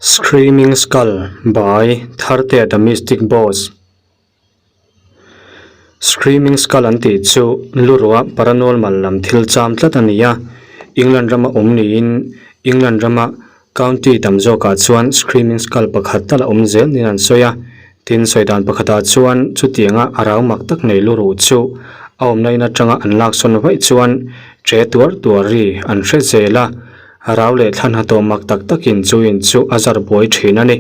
Screaming Skull by Thartea the Mystic Boss Screaming Skull an tih chu Lurua paranormal lam thil cham tlat a ni a, England rama awm niin England rama County tam zawkah chuan Screaming Skull pakhat tal a awm zel niin an sawi a, tin sawi dan pakhatah chuan chutianga a rau mak tak nei luruh chu a awmna in atanga an laksawn vaih chuan ṭe tuar tuar ri an hre zel a, Rau leh thla hnathawh mak tak takin chu in chu a zar buai thin a ni.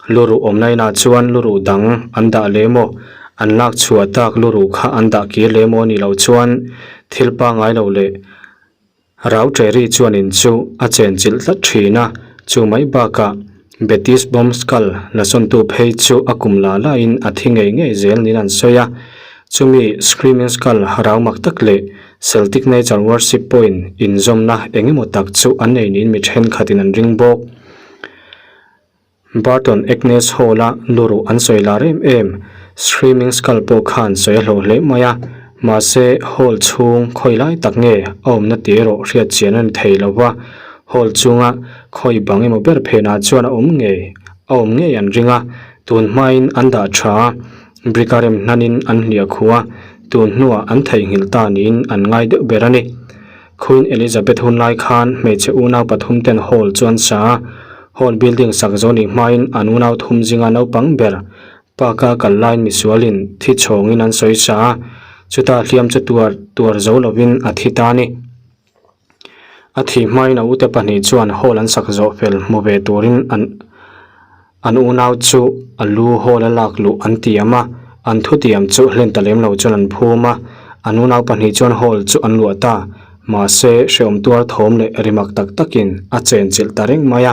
Luruh awmna inah chuan luruh dang an dah leh maw? An lak chhuah tak luruh kha an dah kir leh maw nih loh chuan thil pangngai lo leh rau ṭe ri chuan in chu a chen chilh tlat thin a, chu mai bakah Betis bomb skull la sawntu phei chu a kum la lain a thi ngei ngei zel niin an sawi a, chumi Screaming Skull rau mak tak leh Celtic Nature Worship pawhin inzawmna eng emaw tak chu an nei niin mi thenkhatin an ring bawk. Barton Agnes Hall-a luruh an sawi lar em em, Screaming Skull pawh khan sawi a hlawh hle mai a, mahse hall chhung khawi lai tak nge a awmna tih erawh hriat chian a ni thei lo va, hall chunga khawi bang emaw ber phenah chuan a awm ngei a awm ngei an ring a, tun hmain an dah tha a. Brick a rem hnanin an hliah khuh a, tun hnuah an theihnghilh ta niin an ngai deuh ber a ni. Queen Elizabeth hun lai khan hmeichhe unau pathum ten hall chu an sa a, hall building sak zo nih hmain an unau thum zinga naupang ber park a kal laiin misualin thi chhawngin an sawi sa a, chuta hliam chu tuar tuar zo lovin a thi ta a ni. A thih hmain a ute pahnih chuan hall an sak zawh fel hmu ve turin an an unau chu a lu hall a lak luh an tiam a, an thutiam chu hlen ta lem lo chuan an phum a, an unau pahnih chuan hall chu an luah ta, mahse hrehawm tuar thawm leh rimak tak takin a chenchilh ta reng mai a,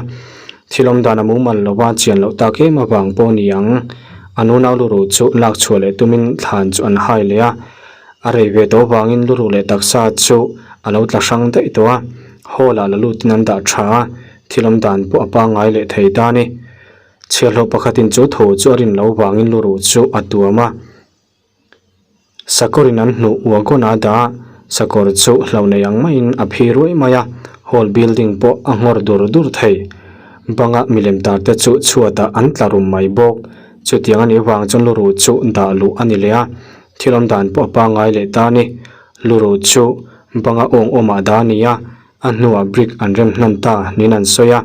thil awm dan a mumal lova chian loh tak em avang pawh ni ang, an unau luruh chu lak chhuah leh tumin thlan chu an hai leh a. A rei ve tawh vangin luruh leh taksa chu a lo tla hrang daih tawh a, hall ah la lutin an dah tha a, thil awm dan pawh a pangngai leh thei ta a ni. Chhiahhlawh pakhatin chu tho chu a rin loh vangin luruh chu a tuam a, sakawrin an hnuh wagon a dah a, sakawr chu hlauh nei ang maiin a phi ruai mai a, hall building pawh a nghawr dur dur thei. Banga milem tar te chu chhuatah an tla rum mai bawk. Chutiang a nih vang chuan luruh chu dah luh a ni leh a. Thil awm dan pawh a pangngai leh ta a ni. Luruh chu banga awng awmah dah a ni a, a hnuah brick an rem hnan ta niin an sawi a.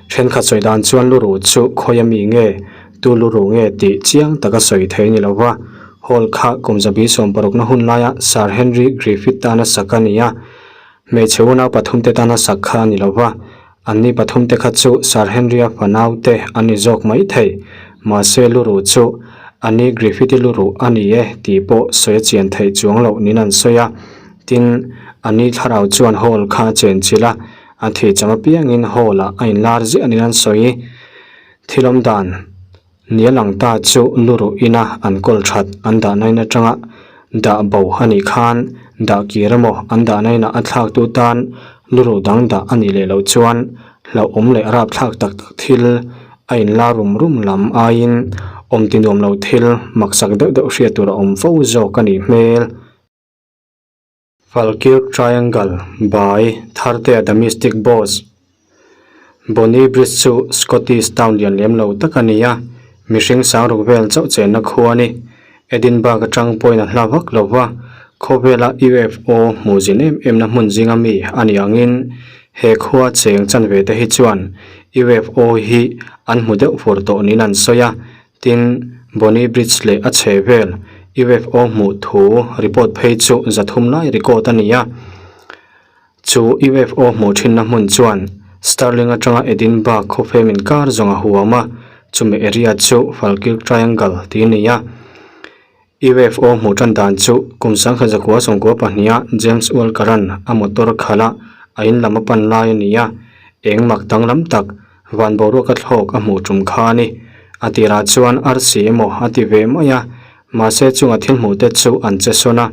Thenkhat sawi dan chuan luruh chu khawi a mi nge, tu luruh nge tih chiang taka sawi thei a ni lo va. Hall kha kum zabi sawmparukna hun laia Sir Henry Griffith tana sak a ni a, hmeichhe unau pathumte tana sak kha a ni lo va. Anni pathumte kha chu Sir Henry-a fanaute an ni zawk mai thei, mahse luruh chu Annie Griffith-i luruh a ni e tih pawh sawi a chian theih chuang loh niin an sawi a. Tin, Annie thlarau chuan hall kha a chenchilh a, a thih cham apiangin hall-ah a inlar ziah niin an sawi. Thil awm dan nia lang ta chu luruh ina an kawl that an dahna in atanga dah bo a nih khan dah kir emaw an dahna inah a thlaktu tan luruh dang dah a nih leh loh chuan hlauhawm leh rapthlak tak tak thil a inla rum rum lam aiin awm ti nuam lo thil maksak deuh deuh hriat tur a awm fo zawk a nih hmel. Falkirk Triangle by Thartea The Mystic Boss Bonnie Bridge chu Scottish town lian lem lo tak a ni a, mihring sangruk vel chauh chenna khua a ni. Edinburgh atang pawhin a hla vak lo va, khawvela UFO hmuh zin em emna hmun zinga mi a ni angin he khua cheng chanve te hi chuan UFO hi an hmu deuh fur tawh niin an sawi a, Tin, Bonny Bridge leh a chhe vel UFO hmuh thu report phei chu zathum lai record a ni a. Chu UFO hmuh thinna hmun chuan Stirling atanga Edinburgh khawfem inkar zawng a huam a, chumi area chu Falkirk Triangle tih a ni a. UFO hmuh tan dan chu kum sangkhat zakua sawmkua pahniha James Walker-a'n a motor khalh a a in lam a pan lai a ni a, eng mak danglam tak van boruaka thlawk a hmuh tum kha a ni. A tirah chuan arsi emaw a ti ve mai a, mahse chunga thil hmuh te chu an che sawn a.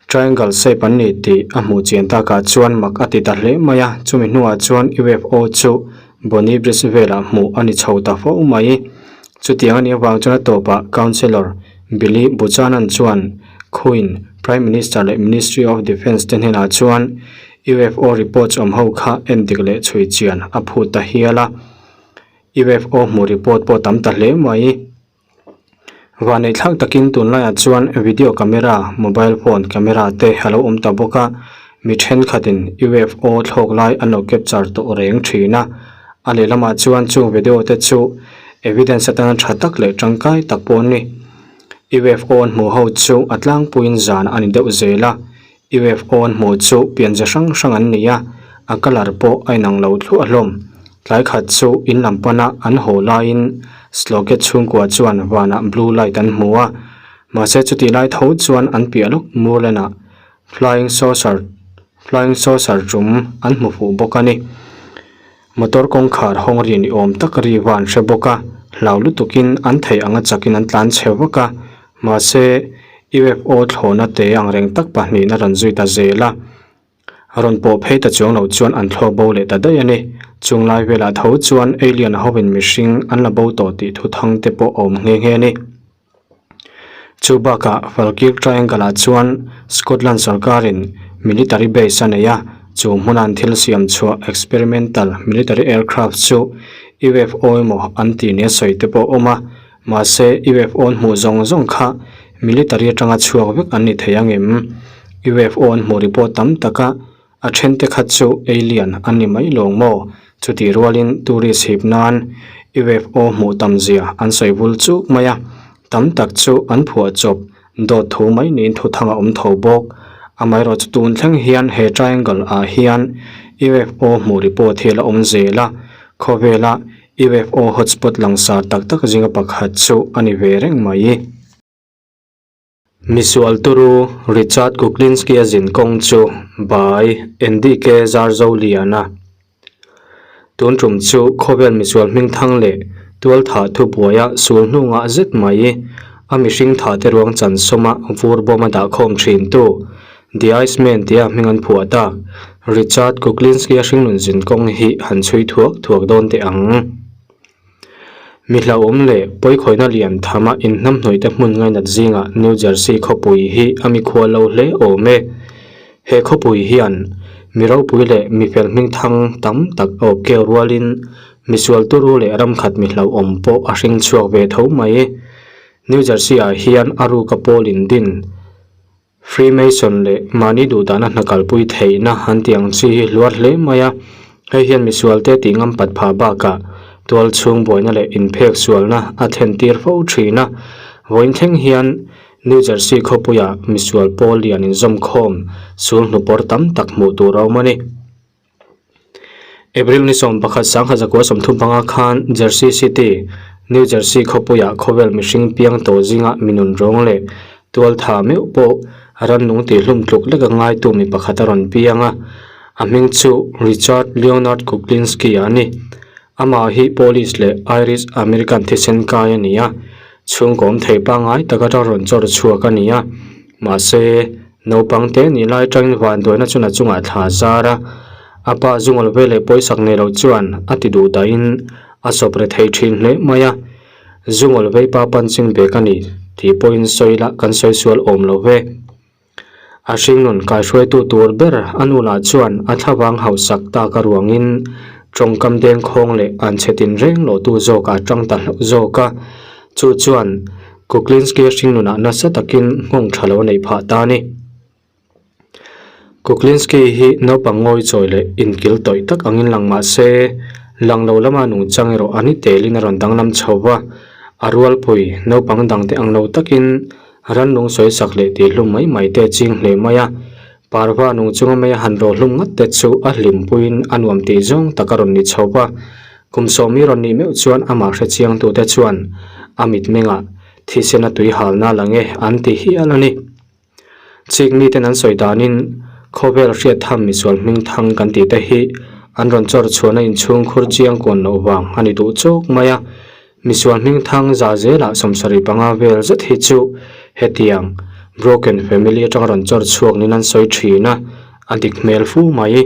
Triangle shape an ni tih a hmuh chian takah chuan mak a ti ta hle mai a, chumi hnuah chuan UFO chu Bonny Bridge velah hmuh a ni chho ta fo mai. Chutiang a nih avang chuan a tawpah Councillor Billy Buchanan chuan Queen, Prime Minister leh Ministry of Defence te hnenah chuan. UFO reports awm ho kha en dik leh chhui chian a phut ta hial a. UFO hmuh report pawh tam ta hle mai. Vanneih thlak takin tunlaiah chuan video camera, mobile phone camera te a lo awm ta bawk a, mi thenkhatin UFO thlawk lai an lo capture tawh reng thin a. A lehlamah chuan chung video te chu evidence atana tha tak leh tangkai tak pawh an ni. UFO an hmuh ho chu a tlangpuiin zan a ni deuh zel a, UFO an hmuh chu pianze hrang hrang an ni a, a colour pawh a inang lo thluah hlawm. Tlai khat chu in lam pana an haw laiin Sloget chhungkua chuan vanah blue light an hmu a, mahse chutih lai tho chuan an piah lawk Moorland-ah flying saucer flying saucer tum an hmu fuh bawk a ni. Motor kawngkhar hawng ri ni awm tak ri va an hre bawk a, hlau lutukin an theih anga chakin an tlan chhe vak a, mahse UFO thlawhna te ang reng tak pahnihin a rawn zui ta zel a, rawn pawh phei ta chuang loh chuan an thlawk bo leh ta daih a ni. Chung lai velah tho chuan alien hovin mihring an la bo tawh tih thuthang te pawh a awm nghe nghe a ni. Chu bakah Falkirk Triangle-ah chuan Scotland sorkarin military base a nei a, chu hmuna an thil siam chhuah experimental military aircraft chu UFO emaw an tih nia sawi te pawh a awm a, mahse UFO an hmuh zawng zawng kha military atanga chhuak vek an ni thei ang em? UFO an hmuh report tam taka A thente khat chu alien an ni mai lawng maw? Chutih rualin tourist hip nan UFO hmuh tam zia an sawi vul chuk mai a, tam tak chu an phuah chawp dawt thu mai niin thu thang a awm tho bawk. Amaherawh chu tun thleng hian he triangle ah hian UFO hmuh report hi a la awm zel a, khawvela UFO hotspot langsar tak tak zinga pakhat chu a ni ve reng mai. Misual turu Richard Kuklinski a zin kawng chu by NDK Zarzoliana. Tun tum chu khawvel misual hming thang leh tual thah thubuaia sul hnungah zet mai a mihring thah te ruang chan sawma vur bawm a dah khawm thin tu The Iceman tia hming an phuah tak Richard Kuklinski a hringnun zin kawng hi han chhui thuak thuak dawn teh ang. Mi hlauhawm leh pawikhawihna lian thama inhnamhnawihte hmun ngainat zingah New Jersey khawpui hi a mikhual lo hle awm e. He khawpui hian mi ropui leh mi fel hmingthang tam tak a awp keu rualin misual turu leh ramkhat mi hlauhawm pawh a hring chhuak ve tho mai. New Jersey-ah hian a ruka pawl indin. Freemason leh mahni duhdahna hna kalpui theihna an tih ang chi hi hluar hle mai a, hei hian misualte tih ngam pat phah bakah tual chhung buaina leh inphek sualna a thlen tir fo thin a. Vawiin thleng hian New Jersey khawpuia misual pawl lian inzawmkhawm sul hnupawr tam tak hmuh tur a awm a ni. April ni 11 1935 khan Jersey City, New Jersey khawpuiah khawvel mihring piang tawh zinga mi nun rawng leh tual tha meuh pawh rannung tihhlum tluk lek a ngaitu mi pakhat a rawn piang a, a hming chu Richard Leonard Kuklinski a ni. Amah hi Polish leh Irish American thisen kai a ni a, chhungkaw awm thei pangngai tak atang rawn chawr chhuak a ni a, mahse, Naupang te nih lai atangin vanduaina chuan a chungah thla a zar a, a pa zungawl ve leh pawisak nei lo chuan a ti duh dahin a sawp re thei thin hle mai a, zungawl vei pa punching bag a ni tih pawhin sawi la kan sawi sual awm lo ve. A hringnun kaihruaitu tur ber a nu lah chuan a thlavang hausak tak a ruangin tawngkam dengkhawng leh an chhe tinreng lawhtu zawk a tang ta hlauh zawk a, chu chuan Kuklinski hringnunah nasa takin nghawng tha lo neih phah ta a ni. Kuklinski hi naupang ngawi chawi leh inkil tawih tak angin lang mah se, lang lo lama nungchang erawh a ni telin a rawn danglam chho va, a rualpui naupang dangte ang lo takin rannung sawisak leh tihhlum mai mai te a ching hle mai a, parva nung chunga mai a han rawhhlum ngat te chu a hlimpuiin a nuam tih zawng tak a rawn ni chho va. Kum sawmi rawn nih meuh chuan amah hrechiangtute chuan a mitmengah thisen a tui halna la nge an ti hial a ni. Chik miten an sawi danin khawvel hriat tham misual hming thang kan tih te hi an rawn chawr chhuahna inchhung khur chiang kuan loh vang a ni duh chawk mai a. Misual hming thang za zelah 75 vel zet hi chu hetiang broken family atanga rawn chawr chhuak niin an sawi thin a, a dik hmel fu mai.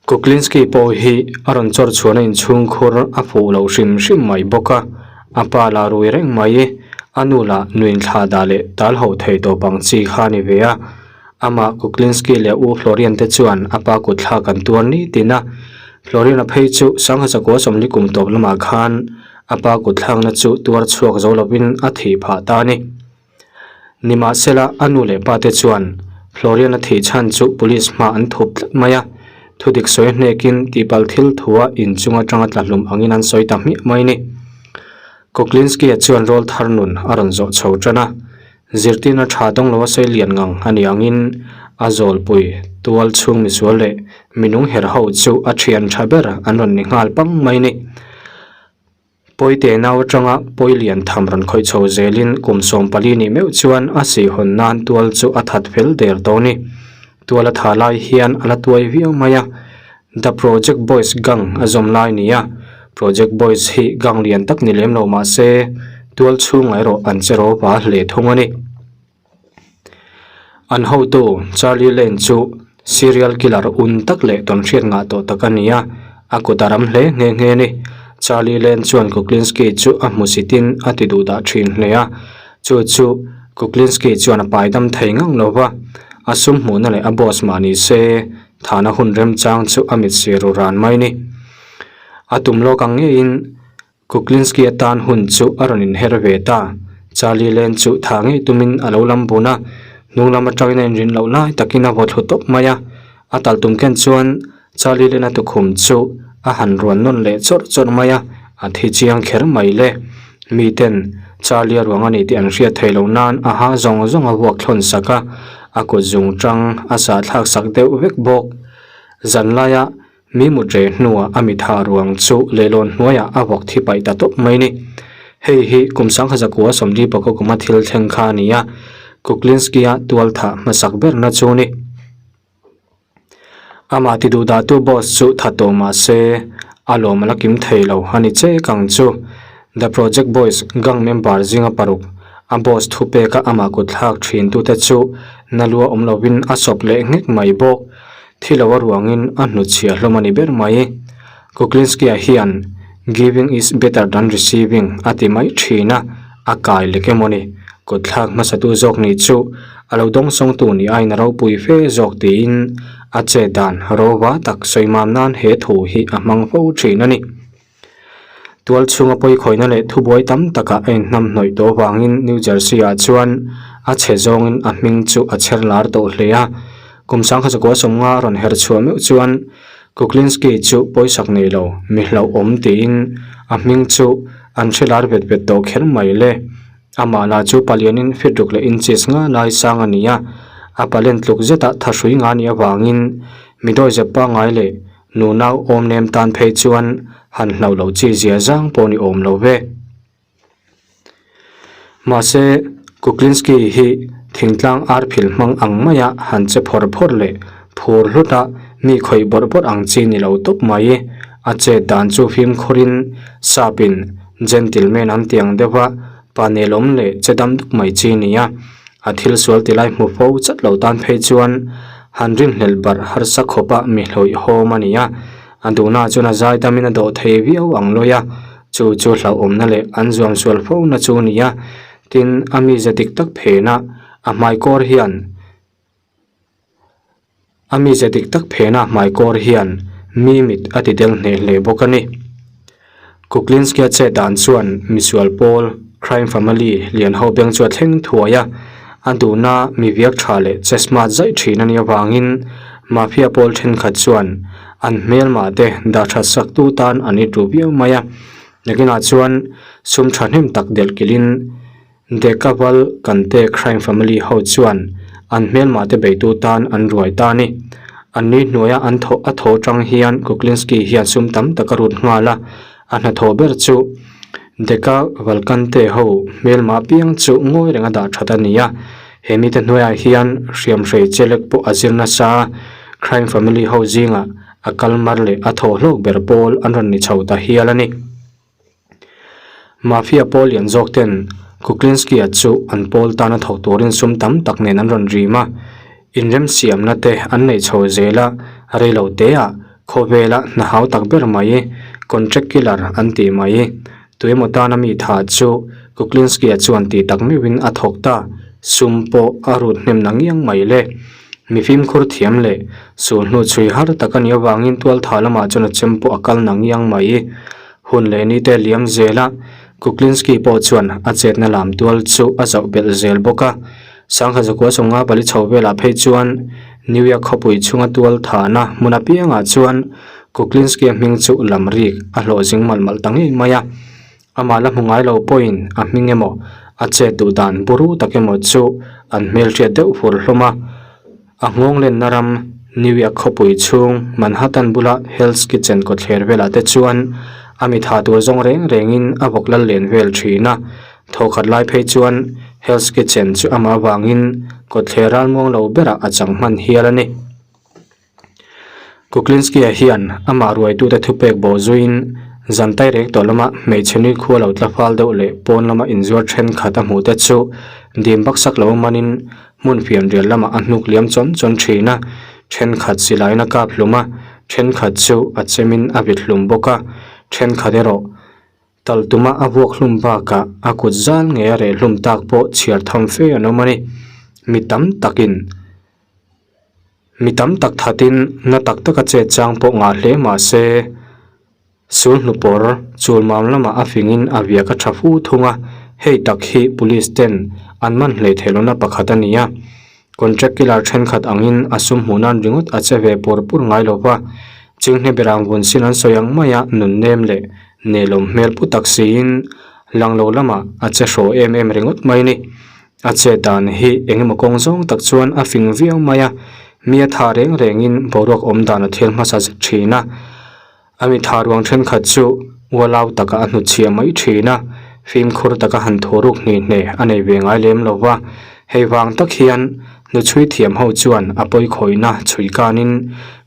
Kuklinski pawh hi a rawn chawr chhuahna inchhungkhur a fuh loh hrim hrim mai bawk a, a pa lah rui reng mai, a nu lah nuin thla dah leh tal ho thei tawp ang chi kha a ni ve a. Amah Kuklinski leh u Florian te chuan a pa kut thlak an tuar ni tin a. Florian-a phei chu Sangha Chakua sawmli kum tawp lamah khan a pa kut thlakna chu tuar chhuak zo lovin a thih phah ta a ni. Nimahsela, a nu leh pa te chuan Florian-a thih chhan chu police hma an thup tlat mai a. Thudik sawi hnekin tihpalh thil thua inchung atanga tla hlum angin an sawi ta hmiah mai a ni. Kuklinski-a chuan rawl thar nun a rawn zawh chho tan a. Zirtirna tha dawng lo a sawi lian ngang a ni angin a zawlpui tual chhung misual leh minung her ho chu a thian tha ber an rawn ni nghal pang mai a ni. Pawite nau atanga pawi lian tham rawn khawih chho zelin kum 14 nih meuh chuan a sihhawn nan tual chu a that fel der tawh a ni. Tual a tha lai hian a la tuai viau mai a, The Project Boys gang a zawm lai ni a, Project Boys hi gang lian tak ni lem lo mah se tual chhungah erawh an che rawpa hle thung a ni. An hotu Charlie Lane chu serial killer un tak leh tawnhriat ngah tawh tak a ni a, a kut a ram hle nghe nghe a ni. Charlie Lane chuan Kuklinski chu a hmusitin a ti duh dah thin hle a, chu chu Kuklinski chuan a pai dam thei ngang lo va, a sum hmuhna leh a boss mah ni se thahna hun remchang chu a mit sir ru ran mai a ni. A tum lawk ang ngeiin Kuklinski atan hun chu a rawn inher ve ta. Charlie Lane chu thah ngei tumin a lo lam bun a, hnung lam atangin a inrin loh lai takin a vaw thlu tawp mai a. A tal tum ken chuan Charlie Lane a tukhum chu a han ruan nawn leh chawrh chawrh mai a, a thi chiang kher mai le. Miten Charlie a ruang a ni tih an hriat theih loh nan a ha zawng zawng a vuak thlawn sak a, a kut zung tang a sahthlak sak deuh vek bawk. Zan laia Mi mut reh hnuah a mitha ruang chu leilawn hnuaiah a vawk thi paih ta tawp mai a ni. Hei hi kum 1940 pakaw kuma thil thleng kha a ni a, Kuklinski-a tual thah hmasak berna chu a ni. Amah ti duhdahtu boss chu tha tawh mah se, a lawm a la kim thei lo a ni chek ang chu. The Project Boys gang member zinga paruk, a boss thupeka amah kutthlak thintute chu na lua awm lovin a sawp leh nghek mai bawk. Thi lo a ruangin a hnutchhiah hlawm a ni ber mai. Kuklinski-a hian Giving is better than receiving a ti mai thin a, a kai lek emaw ni? Kutthlak hmasatu zawk nih chu a lo dawngsawngtu nih aiin a ropui fe zawk tiin a chet dan rova tak sawi mam nan he thu hi a hmang fo thin a ni. Tual chhunga pawikhawihna leh thubuai tam takah a inhnamhnawih tawh avangin New Jersey-ah chuan a chhe zawngin a hming chu a chher lar tawh hle a. Kum 1950 a rawn her chhuah meuh chuan Kuklinski chu pawisak nei lo, mi hlauhawm tiin a hming chu an hre lar vet vet tawh kher mai le. Amah lah chu palianin feet ruk leh inches nga lai sang a ni a, a palen tluk zetah thahrui nga nih avangin mi dawizep pangngai leh Nunau awm nem tan phei chuan han hlauh loh chi zia zang pawh ni awm lo ve. Mahse, Kuklinski hi thingtlang arphil hmang ang maia han che phawr phawr leh phur hlut a mi khawih bawrh bawrh ang chi ni lo tawp mai. A chet dan chu fimkhurin sapin gentleman an ti ang deuh a, pa nelawm leh che dam duk mai chi ni a. A thil sual ti lai hmu fo chat lo tan phei chuan han rinhlelh barh harsa khawpa mi hlawihawm a ni a, a duhna chuan a zaidamin a dawh thei viau ang lawi a, chu chu hlauhawmna leh an zuam sual fo na chu a ni a, tin a mize dik tak phena a hmaikawr hian A mize dik tak phena hmaikawr hian mi mit a ti del hneh hle bawk a ni. Kuklinski-a chet dan chuan misual pawl, crime family, lian ho beng chu a thleng thuai a, a duhna mi viak tha leh che smart zaih thin a nih avangin mafia pawl thenkhat chuan an hmelmah te dah that sak tu tan an i tu viau mai a. Nakinah chuan sum thahnem tak delh kilhin Dekaval Kante crime family ho chuan an hmelmah te beitu tan an ruai ta a ni. An ni hnuaia an thawh a thaw tang hian Kuklinski hian sum tam tak a rut nghal a, a hnathawh ber chu Dekaval Kante ho hmelmah piang chu ngawi reng a dah that a ni a. He mite hnuaiah hian hriamhrei chelek pawh a zir nasa a, crime family ho zingah a kalmar leh a thawh hlawk ber pawl an rawn ni chho ta hial a ni. Mafia pawl lian zawk ten Kuklinski-a chu an pawl tana thawk turin sum tam tak nen an rawn rim a, inremsiamna te an neih chho zel a, reilo teah khawvela hna hau tak ber mai, contract killer an tih mai, tuemaw tana mi tha chu Kuklinski-a chuan tih tak meuhin a thawk ta, sum pawh a rut hnem na ngiang mai le. Mi fimkhur thiam leh sulhnu chhui har tak a nih avangin tualtha lamah chuan a chem pawh a kal na ngiang mai. Hun leh ni te liam zel a, Kuklinski pawh chuan a chetna lam tual chu a zauh belh zel bawk a. Sangha zakua sawmnga pali chho velah phei chuan New York khawpui chhunga tual thahna hmun apiangah chuan Kuklinski-a hming chu lam rik a hlawh zing malh malh ta ngei mai a. Amah la hmu ngai lo pawhin a hming emaw a chet duh dan buru tak emaw chu an hmelhriat deuh fur hlawm a. A nghawng lenna ram New York khawpui chhung Manhattan bula Hell's Kitchen kawtthler velah te chuan a mi tha tur zawng reng rengin a vawk lal len vel thin a. Thawkhat lai phei chuan Hell's Kitchen chu amah avangin kawtthler ralmuang lo berah a chang hman hial a ni. Kuklinski-a hian amah ruaitute thupek bawh zuiin zan tai rek tawh lama hmeichhe nui khua lo tla fal deuh leh pawn lama inzuar thenkhat a hmuh te chu dim baksak lo manin hmun fianrial lamah a hnuk liam chawn chawn thin a, thenkhat silaiin a kap hlum a, thenkhat chu a chemin a vit hlum bawk a, thenkhat erawh tal tuma a vuak hlum bakah a kut zal ngei a reh hlum tak pawh chhiar tham fe an awm a ni. Mi tam takin. Mi tam tak thatin na tak taka chet chang pawh ngah hle mah se, sul hnupawr chul mam lamah a fingin a viak a tha fu thung a, hei tak hi police ten an man hlei theih lohna pakhat a ni a. Contract killer thenkhat angin a sum hmuh nan ringawt a che ve pur pur ngai lo va, chinghne berang vun sin an sawi ang maia nunnem leh nelawm hmel pu tak siin lang lo lamah a che hraw em em ringawt mai ni. A chet dan hi eng emaw kawng zawng tak chuan a fing viau mai a, mi a tha reng rengin boruak awm dan a thil hmasa zet thin a. A mi tha ruang thenkhat chu ualau taka a hnutchhiah mai thin a, fimkhur taka han thu ruk hni hne a nei ve ngai lem lo va. Hei vang tak hian hnuchhui thiam ho chuan a pawikhawihna chhui kanin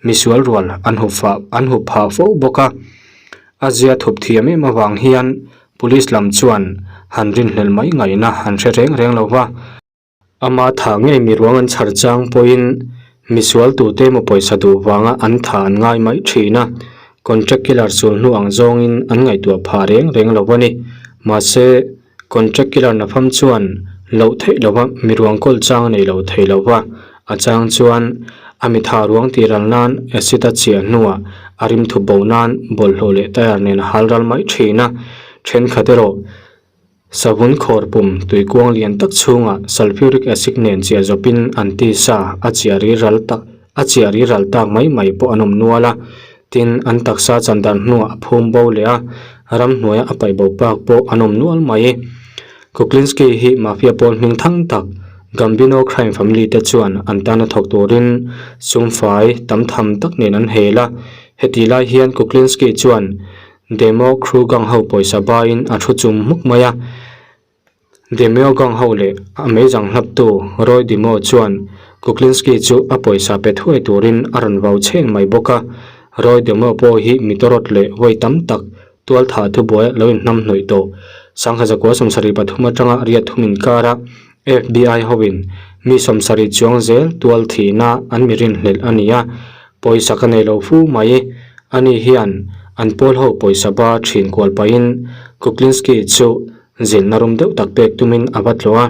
misual rual an hup fah an hup phah fo bawk a. A zia thup thiam em avang hian Police lam chuan han rinhlelh mai ngaihna an hre reng reng lo va. Ama tha ngei mi ruang an chhar chang pawhin misual tute emaw pawisa duh vanga an tha an ngai mai thin a, contract killer sul hnu ang zawngin an ngaihtuah phah reng reng lo a ni. Mahse, contract killer nafam chuan loh theih lova mi ruang kawl chang a nei lo thei lo va, a chang chuan a mi tha ruang tih ral nan acid a chiah hnuah a rim thup bo nan bawlhhlawh leh tyre nen a hal ral mai thin a, thenkhat erawh savun khawr pum tuikuang lian tak chhungah sulfuric acid nen chiah zawpin an tisa a chiah ri ral tak a chiah ri ral tak mai mai pawh an awm nual a, tin an taksa chan dan hnuah a phum bo leh a, ramhnuaia a paih bo pak pawh an awm nual mai. Kuklinski hi mafia pawl hming thang tak Gambino crime family te chuan an tana thawk turin sumfai tam tham tak nen an hel a. Heti lai hian Kuklinski chuan Demo crew gang ho pawisa bain a thu chum hmuk mai a. Demio gang ho leh a meizang hlaptu Roy Demo chuan Kuklinski chu a pawisa pe thuai turin a rawn vau chheng mai bawk a. Roy Demo pawh hi mitawrawt leh vawi tam tak Tualtha thubuai lo inhnam hnawih tawh. Sangha zakua 73 atanga riat thum inkara FBI hoin mi 70 chuang zel tual thihna an mi rinhlelh a ni a, pawisa ka nei lo fu mai. Ani hian an pawl ho pawisa ba thin kual pahin Kuklinski chu zilhna rum deuh tak pek tumin a va tlawh a.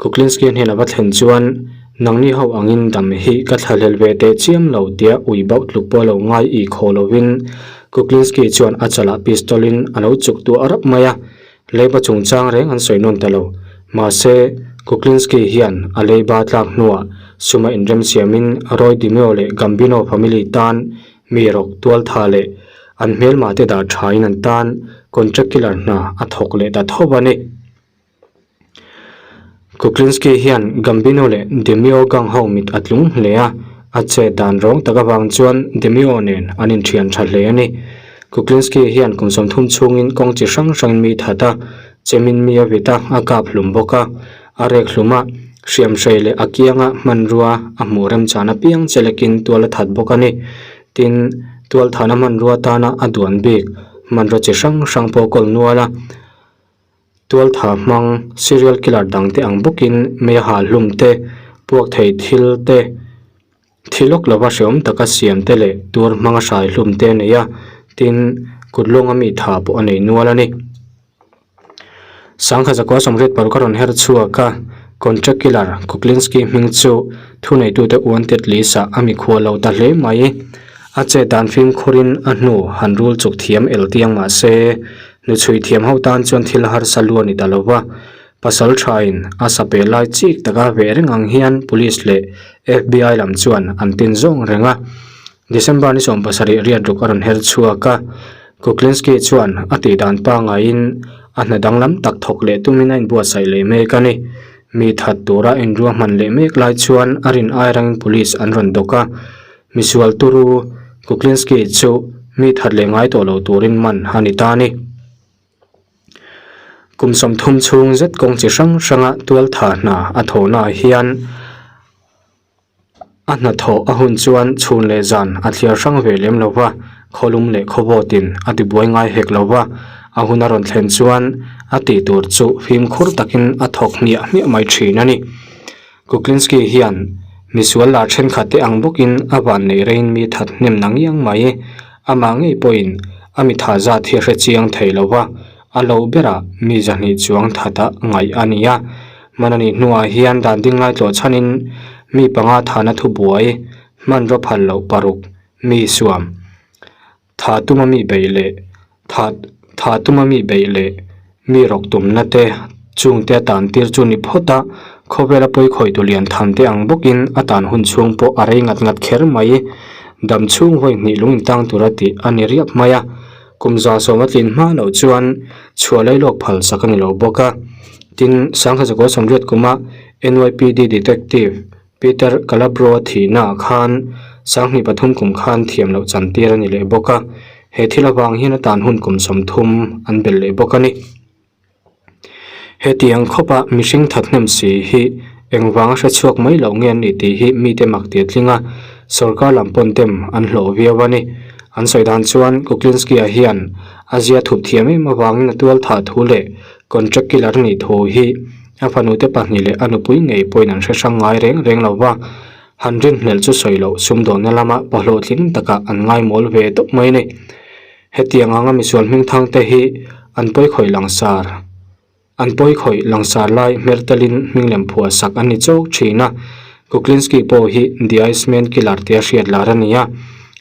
Kuklinski hnen a va thlen chuan, Nangni ho angin dam hi ka thlahlel ve teh chiam lo tia ui bauh tluk pawh lo ngai i khaw lovin Kuklinski chuan a chalah pistol in a lo chuk tuah rap mai a, leiba chungchang reng an sawi nawn ta lo. Mahse, Kuklinski hian a leiba tlak hnuah suma inremsiamin Roy DiMeo leh Gambino family tan mi rawk tualtha leh an hmelma te dah thain an tan contract killer hna a thawk leh ta tho a ni. Kuklinski hian Gambino leh DeMeo gang ho mit a tlung hle a, a chet dan rawng tak avang chuan DeMeo nen an inthian tha hle a ni. Kuklinski hian kum 30 chhungin kawng chi hrang hrangin mi that a, chemin mi a vit a, a kap hlum bawk a. A rek hlum a, hriamhrei leh a kianga hmanrua a hmuh remchan apiang chelekin tual a that bawk a ni. Tin, tualthana hmanrua tana a duan bik hmanraw chi hrang hrang pawh kawl nual a. Tualtha hmang serial killer dang te ang bawkin mei a hal hlum te, puak thei thil te, thi lawk lova hreawm taka siam te leh tuar hmanga hrai hlum te a nei a, tin kut lawnga mi tha pawh a nei nual a ni. Sangha zakua 86 ka rawn her chhuak a. Contract killer Kuklinski hming chu thuneitute wanted list ah a mikhual lo ta hle mai. A chet dan fimkhurin a hnu han rul chuk thiam el tiang mah se, nuchhui thiam ho tan chuan thil harsa lu a ni ta lo va. Pasal thain a sapel lai chik taka veh reng ang hian police leh FBI lam chuan an tin zawng reng a. December ni 70 riat ruk a rawn her chhuak a, Kuklinski chuan a tih dan pangaiin a hna danglam tak thawk leh tumin a inbuatsaih leh mek a ni. Mi that tura inruahman leh mek lai chuan a rin ai rangin police an rawn dawk a. Misual turu Kuklinski chu mi that leh ngai tawh lo turin man a ni ta a ni. Kum 30 chhung zet kawng chi hrang hranga tualtha hna a thawhnaah hian A hnathawh a hun chuan chhun leh zan a thliar hrang ve lem lo va, khawlum leh khawvawtin a tibuai ngai hek lo va, a hun a rawn thlen chuan a tih tur chu fimkhur takin a thawk hmiah hmiah mai thin a ni. Kuklinski hian misual lar thenkhat te ang bawkin a van neih reiin mi that hnem na ngiang mai. Amah ngei pawhin a mi tha zat hi a hre chiang thei lo va, a lo berah mi zahnih chuang that a ngaih a ni a. Hman a nih hnuah hian dan ding lai tlawh chhanin mi panga thahna thubuai hmanraw phal loh paruk mi suam tha tuma mi beih leh tha tha tuma mi beih leh mi rawk tumna te chungte a tan tir chu ni phawt a, khawvela pawi khawih tu lian than te ang bawkin a tan hun chhung pawh a rei ngat ngat kher mai. Dam chhung vawi hnih lung intang tura tih a ni riap mai a, kum za sawm a tlin hma loh chuan chhuah lai lawk phal sak a ni lo bawk a. Tin, Sangha Zakua Sawmriat kuma NYPD Detective Peter Calabro-a thihnaah khan Sanghnih pathum kum khan thiam loh chan tir a ni leh bawk a, he thil avang hian a tan hun kum 30 an belh leh bawk a ni. Hetiang khawpa mihring thathnem si hi engvanga hre chhuak mai loh nge an nih tih hi mite mak ti a tling a, sorkar lam pawn tem an hlawh viau a ni. An sawi dan chuan Kuklinski-a hian a zia thup thiam em avangin a tual thah thu leh Contract killer nih thu hi a fanute pahnih leh a nupui ngei pawhin an hre hrang ngai reng reng lo va, han rinhlelh chu sawi loh sumdawnna lama pahlawhtling takah an ngaimawl ve tawp mai a ni. Hetiang anga misual hmingthang te hi an pawi khawih langsar an pawi khawih langsar lai hmer telin hming lem phuah sak an ni chawk thin a, Kuklinski pawh hi The Iceman Killer tia hriat lar a ni a,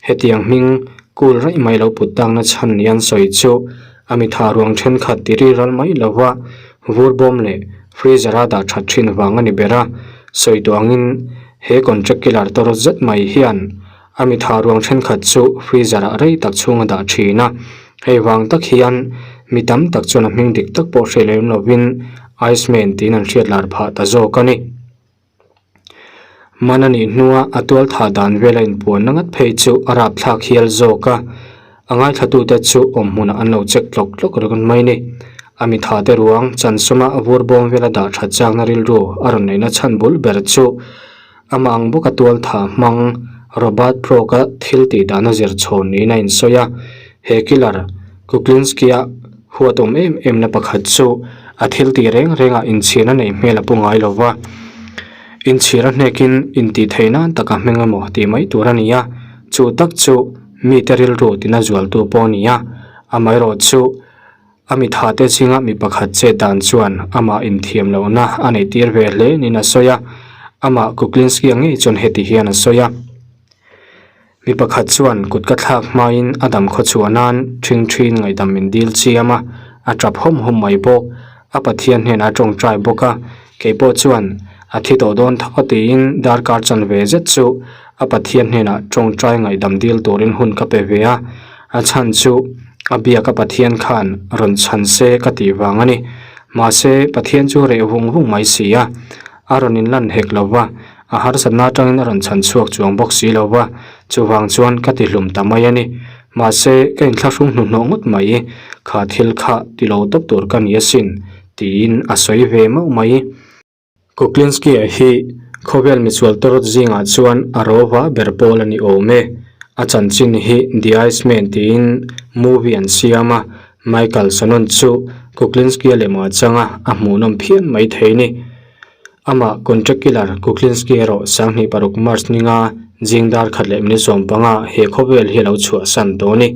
hetiang hming cool raih mai lo put takna chhan ni an sawi chu A mitha ruang thenkhat ti ri ral mai lo va, vur bawm leh freezer a dah that thin vang a ni ber a, sawi tawh angin he contract killer tawrh zet mai hian a mitha ruang thenkhat chu freezer ah rei tak chhung a dah thin a, hei vang tak hian mi tam tak chuan a hming dik tak pawh hre lem lovin Iceman tiin an hriat lar phah ta zawk a ni. Man a nih hnua a tual thah dan vela inpuanna ngat phei chu a rapthlak hial zawk a, a ngaithlatute chu awm hmunah an lo check tlawk tlawk ringawt mai ni. A mithate ruang chansawma a vur bawm vela dah that chakna rilru a rawn neihna chhan bul ber chu amah ang bawka tual thah hmang Robert Prog-a thil tih dan a zir chhawn niin a insawi a, he killer Kuklinski-a Huat awm em em na pakhat chu a thil tih reng rengah inchhirna nei hmel a pu ngai lo va, inchhir a hnekin intih theih nan taka hming emaw tih mai tur a ni a, chu tak chu mite rilru tina zualtu pawh a ni a, amaherawh chu a mitha te zinga mi pakhat chet dan chuan amah inthiam lohna a neih tir ve hle niin a sawi a, amah Kuklinski-a ngei chuan heti hian a sawi a. Mi pakhat chuan kut ka thlak hmain a dam khaw chhuah nan ṭhingṭhiin ngaihdam min dil chiam a, a ṭap hawm hawm mai bawk. A Pathian hnenah a ṭawngṭai bawk a, kei pawh chuan a thi tawh dawn tho a tiin darkar chan ve zet chu a Pathian hnenah ṭawngṭai ngaihdam dil turin hun ka pe ve a, a chhan chu a biak a Pathian khan rawn chhan se ka tih vang a ni. Mahse, Pathian chu reh vung vung mai si a, a rawn inlan hek lo va. A harsatna atangin a rawn chhan chhuak chuang bawk si lo va, chuvang chuan ka ti hlum ta mai a ni. Mahse, ka inthlahrung hnuhnawh ngawt mai, kha thil kha ti lo tawp tur ka ni asin, tiin a sawi ve mauh mai. Kuklinski-a hi khawvel misual tawrh zingah chuan a rova ber pawl a ni awm e. A chanchin hi The Iceman tiin movie an siam a, Michael Shannon chu Kuklinski-a lehmah changa a hmuhnawm phian mai thei ni. Amah contract killer Kuklinski erawh 2006 March ninga zing dar khat leh minute 15 he khawvel hi a lo chhuahsan tawh a ni.